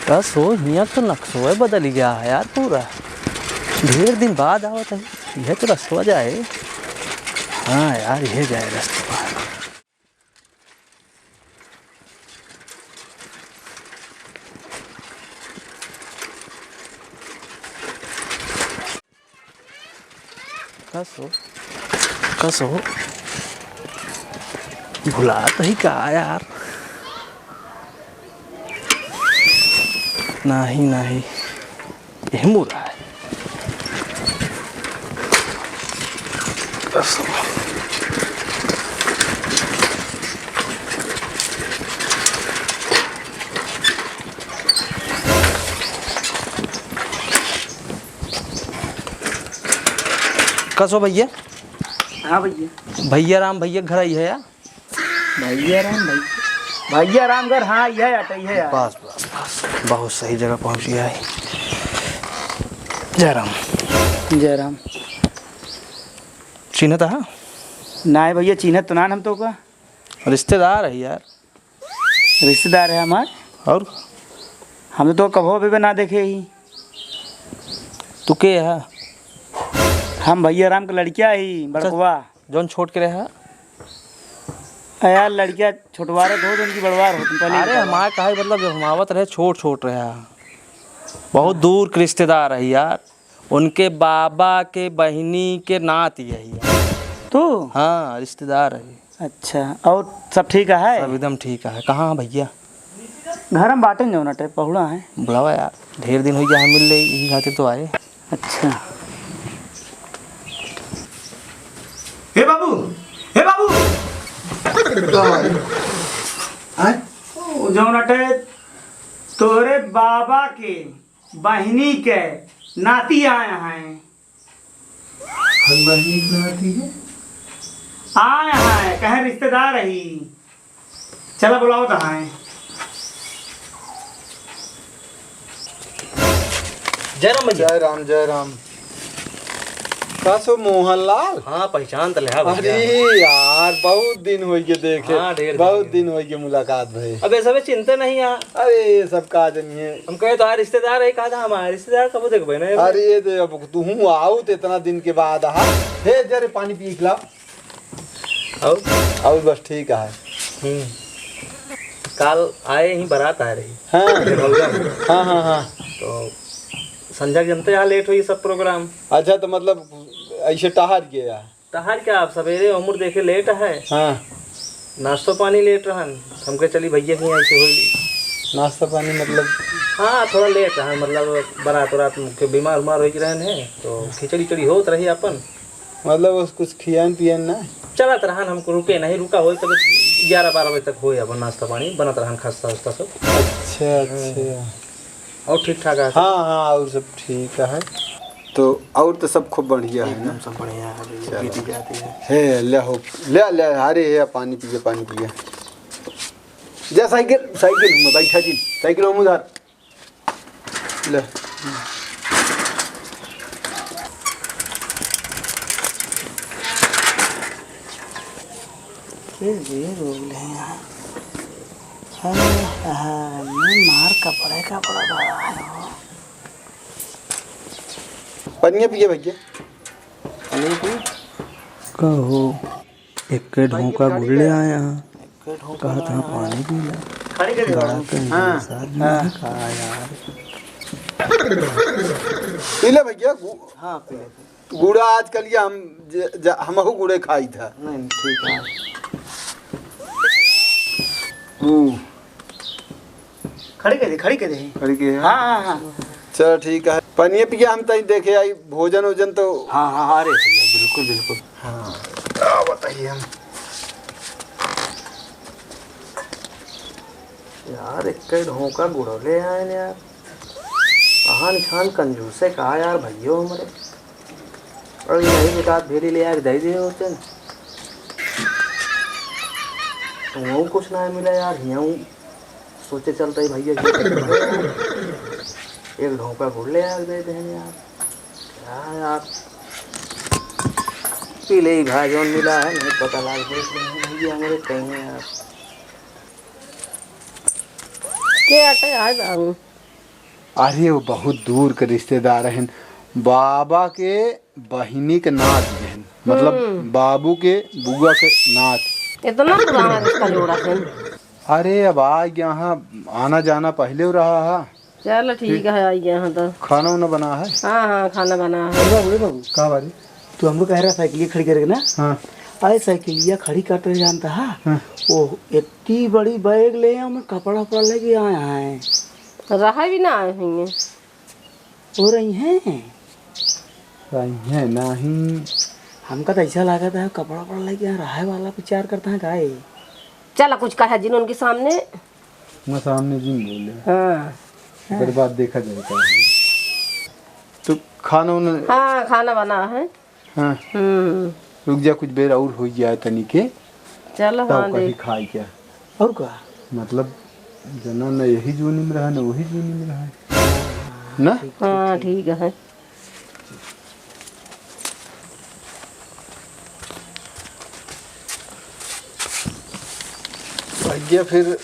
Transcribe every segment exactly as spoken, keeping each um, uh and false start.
का सो, हियाँ तो नक्शो बदल गया है यार पूरा। ढेर दिन बाद आवत है, यह तो रस्तवा जाए। हाँ यार, यह जाए रस्तवा। कसो, कसो, भुलात ही का यार? नाही, नाही, यह मुरा है। कसो। कसो भैया? हाँ भैया। भैया राम भैया घर आई है या? भैया राम भैया, भैया राम घर, हाँ, यह अटई है यार। बस, बस, बस, बहुत सही जगह पहुँच गया है। जय राम। जय राम। चिन्हत हा? नाहीं भैया, चिन्हत तो ना हम तो का। रिश्तेदार है यार। रिश्तेदार है हमार। और? हम तो कभो भी ना देखे ही। तू के है? हम भैया राम के लड़किया ही, अच्छा, बड़कुआ। जौन छोट के रहे? आ यार, लड़किया छोटवार हो, जौन की बड़वार हो, तुम पहले ही अरे, बता। हमार कहे मतलब, जब हम आवत रहे, छोट, छोट रहे। बहुत दूर के रिश्तेदार है यार। उनके बाबा के बहिनी के नात यही है। तू? हाँ, रिश्तेदार है। अच्छा, और सब ठीक है? सब एकदम ठीक है। कहाँ है भैया? घर में बाटे न, जौन अटे, पहुड़ा है। बुलावा यार, ढेर दिन हो गया है मिल ले, यही खातिर तो आए। अच्छा। हे बाबू, हे बाबू। आय? ओ, जौन अटे तोरे बाबा के बहिनी के नाती आए हैं। हम बहिनी के नाती के? आए हैं, कहे रिश्तेदार ही। चला बुलाओ तो हैं। जय राम भैया। जय राम, जय राम। का सो मोहनलाल? हाँ, पहचान त लेहा भैया। अरे यार, बहुत दिन होइ गए देखे। हाँ, ढेर बहुत दिन। दिन होइ गए मुलाकात भई। अब ये सबे चिंते नहीं आ। अरे, ये सब का जनिए। हम कहे तो रिश्तेदार है, कहा था हमारे रिश्तेदार कब देखबे ना। अरे, ये दे, अब तुहूँ आउत इतना दिन के बाद, हाँ। हे, जरे पानी पी के लाओ। और? और बस ठीक है। हम्म। काल आए ही, बारात आ रही। हाँ। हाँ, हाँ, हाँ। तो संझा के जनते यहाँ लेट हुई सब program। अच्छा, तो मतलब ऐसे टहर गया? टहर क्या, आप सवेरे उम्र देखे लेट है। हाँ। नाश्तो पानी लेट रहन, हमके चली भैया के यहाँ ऐसे होई। नाश्ता पानी मतलब? हाँ, थोड़ा लेट रहन, मतलब बारात वारात के बीमार उमार हो रहन है, तो खिचड़ी उचड़ी होत रही अपन। मतलब उस कुछ खियान पियान ना? चलत रहन, हमको रुके नहीं, रुका होई तब ग्यारह बारह बजे तक होई, अब नाश्ता पानी बनत रहन, खस्ता उस्ता सब। अच्छा, हम्म। अच्छा। और ठीक ठाक है? हाँ, हाँ, और सब ठीक है। तो और तो सब खूब बढ़िया है ना? एकदम सब बढ़िया है, चलो। बीती जाती है। हे, ले हो, ले, ले, अरे, हे, पानी पिए, पानी पिए। जा साइकिल, साइकिल में बैठा जी, साइकिल में उधर। ले। ये जे रोल है यहाँ। अरे, हाँ, ये मार कपड़े, कपड़ा बड़ा है वो। पनिया पिए भैया। पनिया पिए? कहो। एक ढोका गुड़ ले आया हाँ। एक ढोका कहा था पानी पी ले। खड़ी कर दे बड़ा बाबू। कहीं हाँ, साथ में हाँ। कहा यार। पी ले भैया, गु-, हाँ, पी ले। गुड़ा आजकल ये हम ज-, ज-, हमहू गुड़े खाई था। नहीं, ठीक है। हम्म। खड़ी कर दे, खड़ी कर दे। खड़ी के है? हाँ, हाँ, हाँ। चलो ठीक है, पनिया पिया हम तई देखे आई, भोजन वोजन तो। हाँ, हाँ, अरे भैया, बिल्कुल, बिल्कुल। हाँ, क्या बताइए हम। यार, एक कई ढोका गुड़ो ले आए ने यार। कहाँ निशान कंजूसे का यार भैयो हमरे। और यही एक आध भेली ले आके दे दिए होते न। तो वहू कुछ ना मिला यार, हियाँ सोचे चलते ही भैया कि एक ढोका गुड़ ले आके दे दे यार। क्या यार, पी ले ही भाई, जौन मिला है, नहीं पता लाग देख ले भैया हमारे कहीं यार। के आटे आए बाबू? अरे, वो बहुत दूर के रिश्तेदार हन, बाबा के बहिनी के नात हन, मतलब हम्म। बाबू के बुआ के नात। इतना पुराना रिश्ता जोड़ा है। अरे, अब आ गया, यहाँ आना जाना पहले रहा है। चल ठीक है, आई गया हाँ तो। खाना उना बना है? हाँ, हाँ, खाना बना है। अरे बाबू, अरे बाबू। का बारी? तू हमको कह रहा साइकिलिया खड़ी करके ना? हाँ। अरे साइकिलिया खड़ी करते जानता है? हाँ। वो इतनी बड़ी बैग ले आया, मैं कपड़ा उपड़ा लेके आया है। रहा भी ना आए होंगे। हो रही हैं। रही हैं, नहीं। हमका तो ऐसा लागत है, कपड़ा उपड़ा लेके यहाँ रहे वाला विचार करता है का है? चला कुछ कहा जिन उनके सामने। मैं सामने जिन बोले। हाँ। ओकर बाद देखा जाए का है। तो खाना उना हाँ, खाना बना है। हाँ। हम्म। रुक जा, कुछ बेर और हो जाए तनी के। चल, तब हाँ, कहीं देख। खाए क्या? और का? मतलब, जना न यही जोनी में रहा, न वही जोनी में रहा। ना? हाँ, ठीक है। भैया, फिर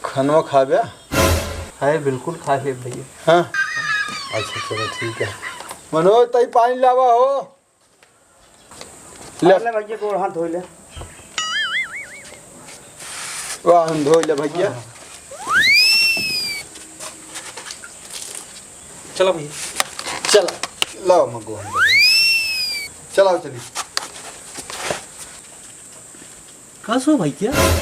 खानवा खाब्या? है, बिल्कुल खा ले भैया। हाँ? अच्छा, चलो, ठीक है। मनोज, तई पानी लावा हो। ले। ले भैया, गोड़ हाथ धो ले। वाह, हम धो ले भैया। चला भैया। चला, लाओ मग्गो हम धो ले। चलाओ, चली। का सो भैया,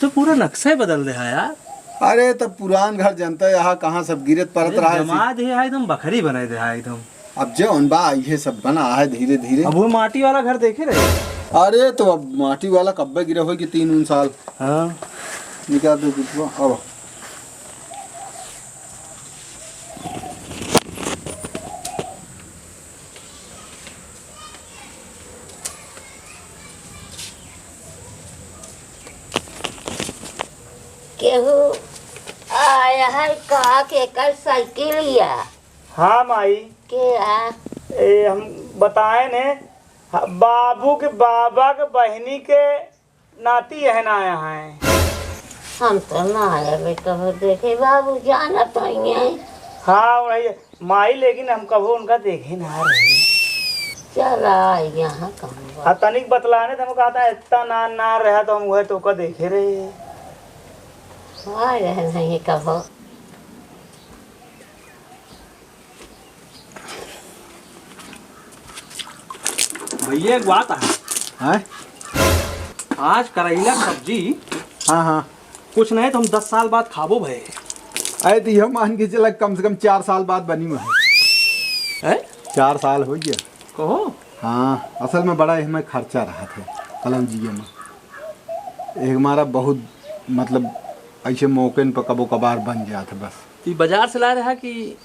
तो पूरा नक्शा ही बदल दे है यार। अरे, तब पुरान घर जनता है, यहाँ कहाँ सब गिरत परत अरे, रहा है, जमात है, एकदम बखरी बनाए दे है एकदम। अब जौन बा, इहे सब बना है धीरे धीरे। अब वो माटी वाला घर देखे रहे? अरे, तो अब माटी वाला कब्बे गिरा होई कि तीन उन साल। हाँ। निकाल दो कुछ, अब। केहू आया है का के कर साइकिलिया? हाँ माई। के आ? ए, हम बताए ने, ह-, बाबू के बाबा के बहिनी के नाती यहन आया है। हम तो ना आया बेटा, वो देखे बाबू जानत होइए। हाँ, वही माई, लेकिन हम कबो उनका देखे ना रहे। चला, यहाँ कहूँ बा। हाँ, तनिक बतलाने तो हम कहता है, इतना नान नान रहा तो हम वह तो का देखे रहे। आ रहे नहीं कबो। भैया, एक बात है। हैं? आज करैला सब्जी। हाँ, हाँ। कुछ नहीं तो हम दस साल बाद खाबो भए। अरे, तो यह मान के चला, कम से कम चार साल बाद बनी हुआ है। हैं? चार साल हो गया। कहो? हाँ, असल में बड़ा इसमें खर्चा रहा था कलौंजिया में। एक हमारा बहुत, मतलब, ऐसे मौके पर कबो कबार बन जात है बस। ई बाजार से ला रहा कि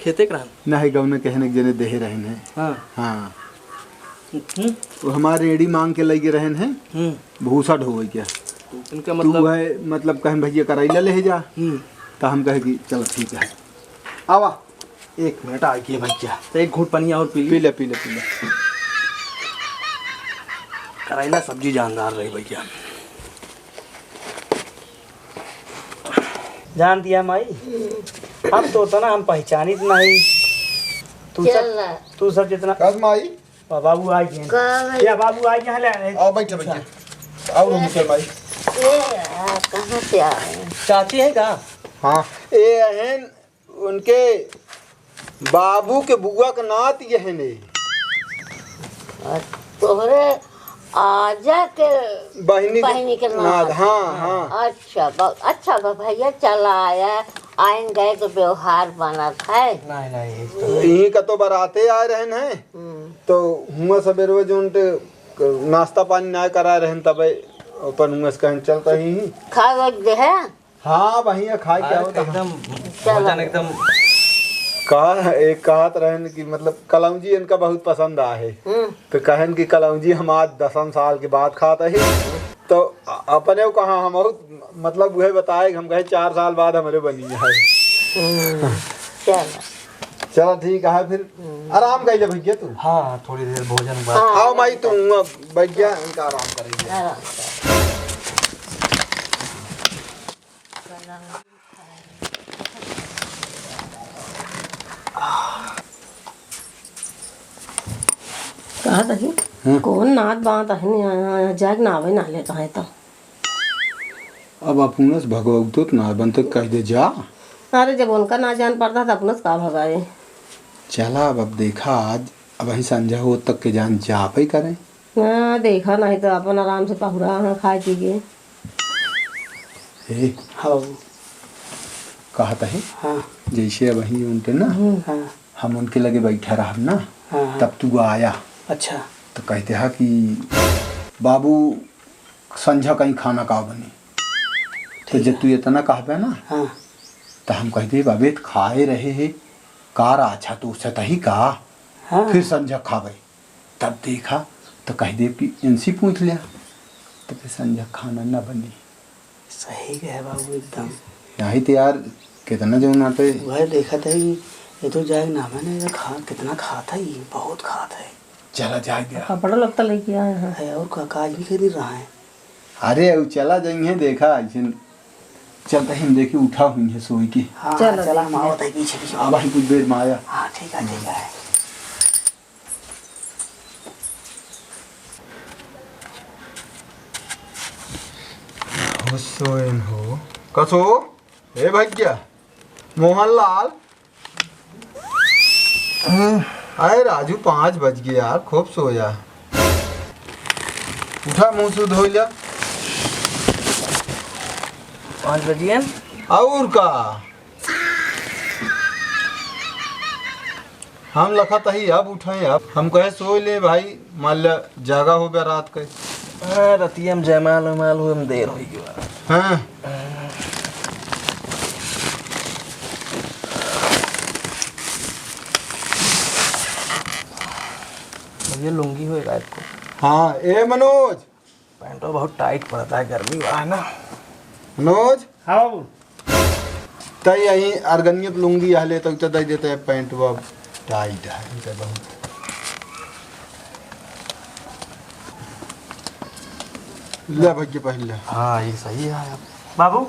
खेते के रहन? नहीं, गौने कहने के जने देहे रहन है। हाँ। हाँ। हम्म। वो हमारे एड़ी मांग के लइके रहन है, हम्म। भूसा ढोवे के। इनका तू मतलब है, मतलब, कहें, "भैया, करैला ले जा।" हम्म। तो हम कहे कि, "चलो, ठीक है।" आवा। एक मिनट, आ गए भैया। तो एक घूंट पानी और पी ली। पी ले, पी ले, पी ले। करैला सब्जी जानदार रही भैया। जान दिया माई, हम तो उतना हम पहचानित नहीं। तू सब, चल। तू सब जितना कस माई? बा-, बाबू आ गए। का भाई? या बाबू आ गए, ले, ले। आओ, बैठो, बैठो। अच्छा। आओ, रूम चल भाई। ये, आ, कहाँ से आ रहे हैं? चाची है का? हाँ। ये हैं उनके बाबू के बुआ के नात ये है ने। आ, तोहरे आजा के बहिनी के बहिनी के नात। नात, हाँ, हाँ। अच्छा, ब-, अच्छा बा भैया, चला आया, आइन गए तो व्यवहार बनत है। नहीं, नहीं, ये तो यहीं का तो बराते आए रहन हैं। हम्म। तो हुआ सबेरवे जो उनके नाश्ता पानी ना करा रहन, तबे अपन हुआ से कहन चलता ही। खा गए दे है? हाँ, बढ़िया खाए के अरे, आओ तो। एकदम चलो। भोजन एकदम। कहा, एक कहत रहन कि मतलब कलौंजी इनका बहुत पसंद आहे। हम्म। तो कहन कि कलौंजी हम आज दसम साल के बाद खात ही। तो अ-, अपने को कहा हम बहुत, मतलब वह बताए कि हम कहे चार साल बाद हमरे बनी है। हम्म, चलो। चलो ठीक है फिर। हम्म। आराम कर ले भैया तू। हाँ, थोड़ी देर भोजन बाद। हाँ। आओ माई, तू बैठ जा, इनका आराम करेंगे। आराम कर। प्रणाम। हाँ, दही। हाँ। कौन नात बात है नहीं, यहाँ, यहाँ जाए के ना आवे ना ले कहाँ तो। अब अपनस भगवतो तो ना बनते, कह दे जा। अरे, जब उनका ना जान पड़ता तो अपनस का भगाए। चला, अब, अब देखा आज, अब वही संझा हो तक के जान जा पे करें। हाँ, देखा नहीं तो अपन आराम से पहुरा, हाँ, खाए पी के। ए, हाँ बाबू। कहत है, हाँ। जैसे अब वहीं उनके ना, हम्म। हाँ। हम उनके लगे बैठा रहब ना, हाँ, हाँ। तब तू आया। अच्छा। तो कहते हा कि बाबू, संझा कहीं खाना का बनी? तो ठीक जब है। तू इतना कहबे ना, हाँ। तो हम कह दे, "अबे, तो खाए रहे है, का राछा तो सतही का, हाँ। फिर संझा खाबे।" तब देखा तो कह देब कि इनसे पूछ लिया, तो फिर संझा खाना ना बनी। सही कहे बाबू एकदम। नहीं तो यार, कितना जो ना तो वह देखा था कि ये तो जाए ना, मैंने ये खा, कितना खात है, ये बहुत खात है। चला जाए दिया। कपड़ा लत्ता लेके आए हैं। है और का, काज भी खरीद रहा है। अरे, वो चला जाएंगे, देखा, ऐसे चलते ही हम देखी उठा हुई है सोई की। हाँ, चला चला, हम देखिए। आवत है पीछे पीछे। आ भाई, कुछ देर में आया। हाँ, ठीक है, ठीक है। हो सोएन हो। कसो? ए भैया, मोहनलाल। अरे राजू, पाँच बज गए यार, खूब सो जा। उठा, मुंह से धो लिया। पाँच बज गए। और का? हम लखत ही अब उठे, अब हम कहे सो ले भाई, मान लिया जागा हो गया रात के। हाँ, रतिया में जयमाल वयमाल हुए में देर हो गया। हाँ। भैया लुंगी होएगा आपको? हाँ, ए मनोज, पैंटवा बहुत टाइट पड़ता है, गर्मी बा है ना। मनोज। हाँ बाबू। तै यही आर्गेनिक लुंगी यह ले तो दे देते हैं, पैंटवा टाइट है इनका बहुत। ले भैया पहन ले। हाँ, ये सही है। बाबू,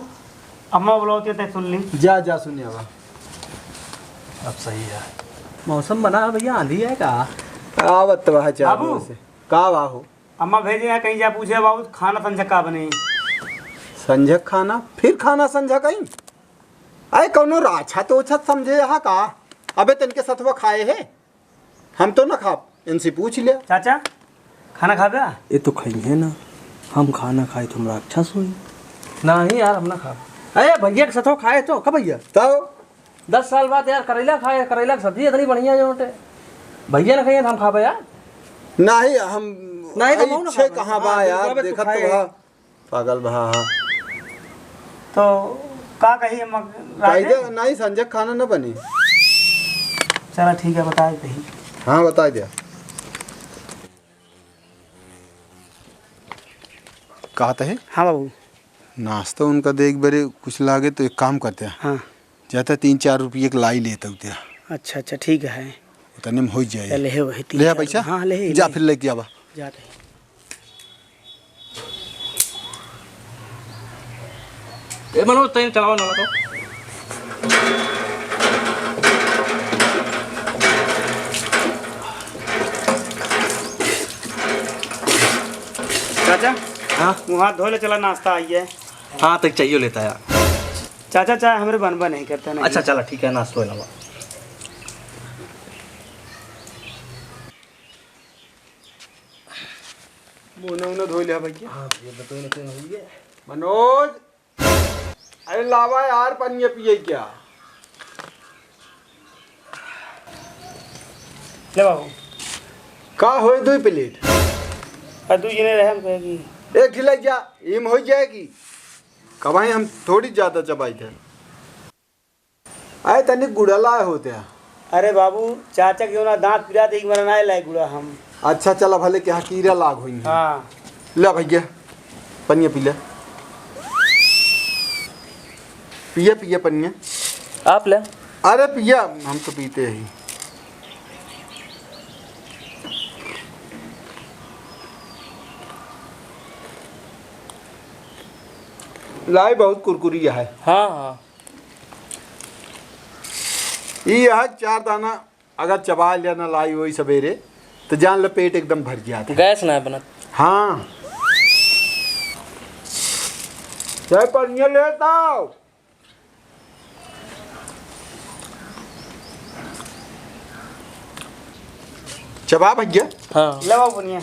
अम्मा बुलावती है, तै सुन ली। जा, जा, सुनिए बा। अब सही है। मौसम बना है भैया, आंधी है का? आवत तो वह चार बाबू। से। का बा हो? अम्मा भेजे हैं कहीं जा पूछे बाबू खाना संझा का बने। संझा खाना? फिर खाना संझा कहीं? अरे कौनो राछा तो उछत समझे यहाँ का? अबे तनके सथवा खाए है, हम तो ना खाब, इनसे पूछ लिया। चाचा, खाना खाबे? ये तो खाई है ना, हम खाना खाए तो हम राक्षस होई। नहीं यार, हम ना खाब। अरे भैया के सथवा खाए तो का भैया? तो दस साल बाद यार करेला खाए, करेला की सब्जी इतनी बढ़िया जो होते। भैया ना खाइए तो हम खाबे यार। नहीं, हम नहीं तो मऊ ना इच्छे खाबे। कहाँ बा हाँ, यार, बिल्कुल, देखत तो खाए। भा, पागल भा। तो का कही हम कही राजे? दे, नहीं, संझा खाना ना बनी। चला ठीक है, बताए कही। हाँ, बताए दिया। कहत है? हाँ बाबू। नाश्ता उनका दे एक बारे कुछ लागे तो एक काम करते हैं। हाँ। जाता तीन चार रुपये के लाई लेता हूँ त्या। अच्छा, अच्छा, ठीक है। उतने में हो जाए। ले है वही तीन ले है चार पैसा? हाँ, ले है, जा ले। फिर लेके आवा। जाते हैं। ए मनोज, तैं चलावा ना तो। चाचा, हाँ? मुँह हाथ धो ले, चला नाश्ता आई है। हाँ, तो चाहिए लेता यार। चाचा, चाय हमरे बनबा नहीं करता, नहीं। अच्छा, चला, ठीक है, नाश्ता हो जावा। मुँह उन्हें धो लिया भैया। हाँ, ये बताओ ना, क्यों हुई है? मनोज, अरे लावा यार, पनिया पिए क्या? ले बाबू। का होए दुई प्लेट? आ, दुई जने रहे, हम कहे कि एक ठिलाई जा, इम हो जाएगी। कबाई हम थोड़ी ज्यादा चबाई थे। अरे तनी गुड़ा लाए होते हैं। अरे बाबू, चाचा के ना दांत पिरा दे, एक बार ना लाए गुड़ा हम। अच्छा, चला भले के यहाँ कीड़ा लाग होई है। हाँ। ले भैया, पनिया पी ले। पिया, पिया पनिया। आप ले। अरे पिया, हम तो पीते ही। लाई बहुत कुरकुरी है। हाँ, हाँ। ई यह चार दाना अगर चबा लिया ना लाई वही सवेरे, जान ले, पेट एकदम भर गया था। गैस ना बनत। हाँ। चाय पनिया लेत आओ। चबा भैया। हाँ। ले बाबू पनिया।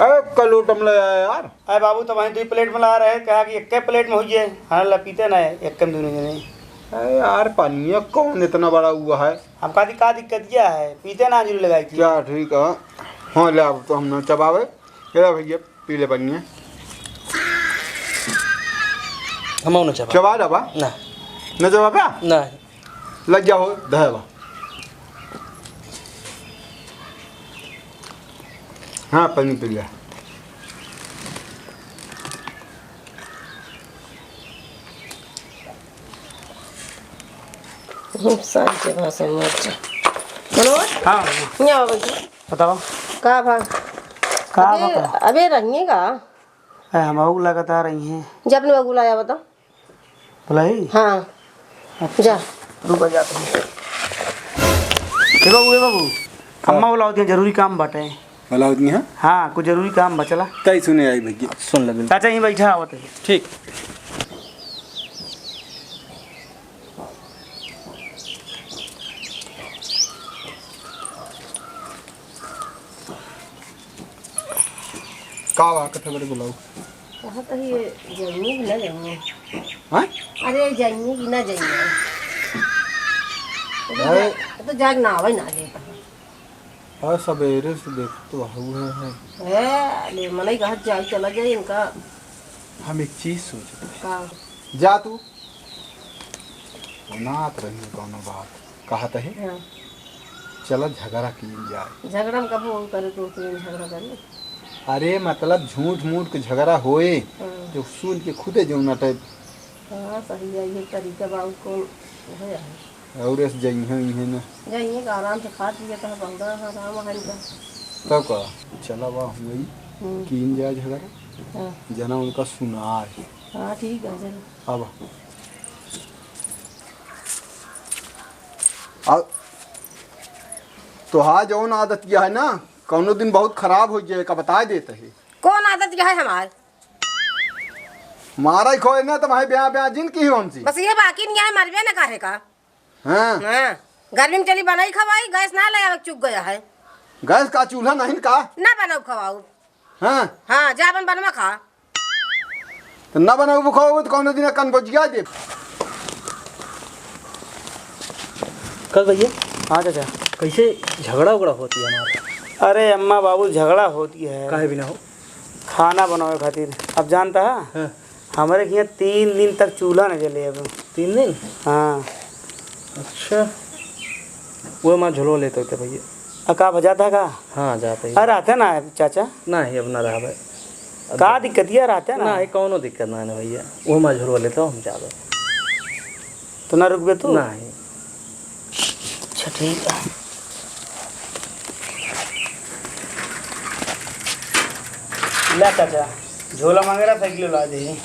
अरे, कल लोटम ले आया यार। अरे बाबू, तो वहीं दुई प्लेट में ला रहे, कहा कि एक्के प्लेट में हुई है। हाँ, ला पीते ना है, एक्के में दुनो जने। अरे यार, पनिया कौन इतना बड़ा हुआ है? हम कहा, "का दिक्कत क्या है? पीते ना, अंजली लगाई थी।" क्या ठीक है? हाँ, ले, अब तो हम ना चबावे। ले भैया, पी ले पनिया। हम ना चबा। चबा दबा? ना। न चबा का? ना। लग जाओ, धैवा। हाँ, पनी पी ले। सारी जगह से मर जा। मनोज? हाँ, हाँ। यहाँ आओ बेटी। बताओ। का भा? का अबे, भा का? अबे रहिए का? अरे, हम अउर लगातार रही हैं। जब ने बगुला आया बता। बुलाई? हाँ। अच्छा। जा। रुको, जाते हैं। ए बाबू, ए बाबू, हाँ। अम्मा बुलावत हैं, जरूरी काम बाटे। बुलावत हैं, हाँ? हाँ, कुछ जरूरी काम बा, चला। तई सुने आई भैया। सुन ले, बिल्कुल। चाचा, यहीं बैठा, आवत है। ठीक। का बा, कथे बड़े बुलाऊ? कहा तो ये जाइए कि ना जाइए? हाँ? अरे, जाइए कि ना जाइए? तो अरे। जा-, तो जाग ना आवे ना ले। हाँ, सवेरे से देख तो हुआ है। है, ले मनई कहा जाए, चला जाए इनका। हम एक चीज सोचते हैं। का? जा तू। नात रही कौनो बात। कहत है, हाँ। चल झगड़ा कीन जाए। झगड़ा में कब वो करे तो उसमें झगड़ा करे? अरे मतलब झूठ मूठ के झगड़ा होए, हाँ। जो सुन के खुदे जो नटे। हाँ, सही है, ये तरीका बा, कौन है यार? और ऐसे जइहे, इहे ना। जइहे का आराम से खा पिए तो बहुत आराम है इनका। तब का? चला बा हुई, हम्म। कीन जाए झगड़ा। हाँ। जना उनका सुनाए। हाँ, ठीक है, चलो। अब अब तोहार जौन आदत यह है ना, कौनो दिन बहुत खराब हो जाए का बता देत है। कौन आदत यह है हमार? मारा ही खोए ना, तो भाई ब्याह ब्याह जिन की हो हमसे। बस ये बाकी नहीं है, मरबे ना काहे का। हाँ। हाँ, गर्मी में चली बनाई खवाई, गैस ना ले आवे, चुक गया है। गैस का चूल्हा नहीं का? ना बनाऊ खवाऊ। हाँ। हाँ, जा अपन बनवा खा। तो ना बनाऊ खाओ तो कौनो दिन कन बजिया दे। कल भैया। हाँ चाचा। कैसे झगड़ा उगड़ा होती है हमारे? अरे अम्मा बाबू झगड़ा होती है। काहे बिना हो? खाना बनावे खातिर। अब जानता है? हाँ। हमरे के यहाँ तीन दिन तक चूल्हा न जले अब। तीन दिन? हाँ। अच्छा, वो मैं झुलवा लेते होते भैया। आ, का बजाता है का? हाँ, जाते ही। अरे, रहते ना है, चाचा? नहीं, अब ना रहबे। अब का दिक्कत ये रहते ना? नहीं, कौनो दिक्कत ना है ना भैया, वो मैं झुलवा लेते हो, हम जाबे। तो ना रुकबे तू? नहीं। अच्छा, ठीक है। ले चाचा, झोला मांगे रहा, साइकिल ला दे।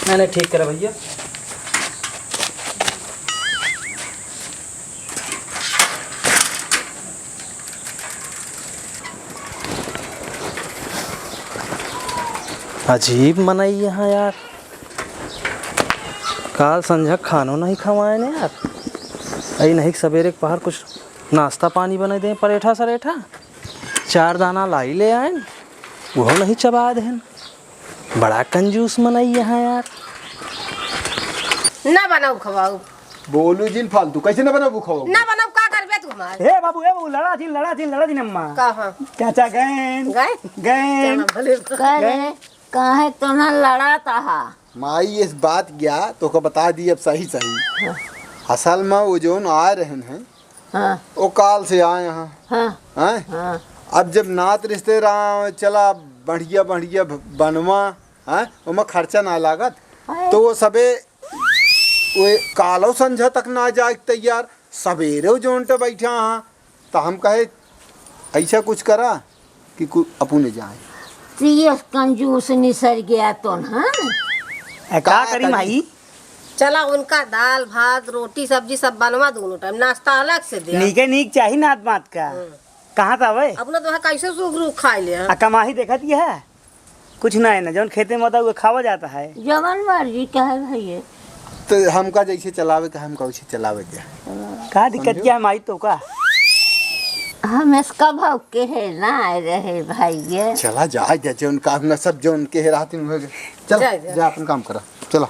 नहीं, नहीं, ठीक करे भैया। अजीब मनई यहाँ यार, काल संझा खानो नहीं खवाए ने यार। अई नहीं सवेरे के पहर कुछ नाश्ता पानी बने दे, परेठा सरेठा। चार दाना लाई ले आएन, वो नहीं चबा देहन। बड़ा कंजूस मनई यहाँ यार। ना बनाऊ खवाऊ। बोलू जिन फालतू, कैसे ना बनाऊ खवाऊ? ना बनाऊ, का करबे तू हमार? हे बाबू, हे बाबू, लड़ा जिन, लड़ा जिन, लड़ा जिन अम्मा। कहाँ? चाचा गएन। गए? गएन। चला, भले। गए। काहे तोहन लड़ात हा? माई, इस बात गया तोहका बता दी अब सही सही। हाँ। असल में वो जोन आए रहन हैं, हाँ। वो काल से आए हैं। हाँ। हैं? हाँ। अब जब नात रिश्ते रहा, चला बढ़िया बढ़िया ब-, बनवा, हैं? ओमा खर्चा ना लागत। हाँ। तो वो सबे, वो कालो संझा तक ना जाए तैयार, सवेरे जोन टे बैठा हाँ। तो हम कहे, ऐसा कुछ करा कि कु-, अपुने जाए। तो ये कंजूस निसर गया तो ना। ए, का का करी करी? माई? चला, उनका दाल, भात, रोटी, सब्जी सब बनवा दोनों टाइम, नाश्ता अलग से दे। नीके नीक चाही नात मात का। हम्म। कहाँ से आवे? अपना तो वहाँ कैसे सुख रूख खाए ले, हाँ? आ कमाही देखत ही है, कुछ ना है ना, जौन खेते में होता है, वो खावा जाता है। जवन मर्जी कहे भैया। तो हमका जैसे चलावे के, हमका वैसे चलावे के। का दिक्कत समझो? क्या है माई तो का? हम इसका भाव के है ना आए रहे भैया। चला जाए, जैसे उनका, हम सब जो उनके है रहती हूँ। चल, जाए, जाए। जा अपन काम करा, चला।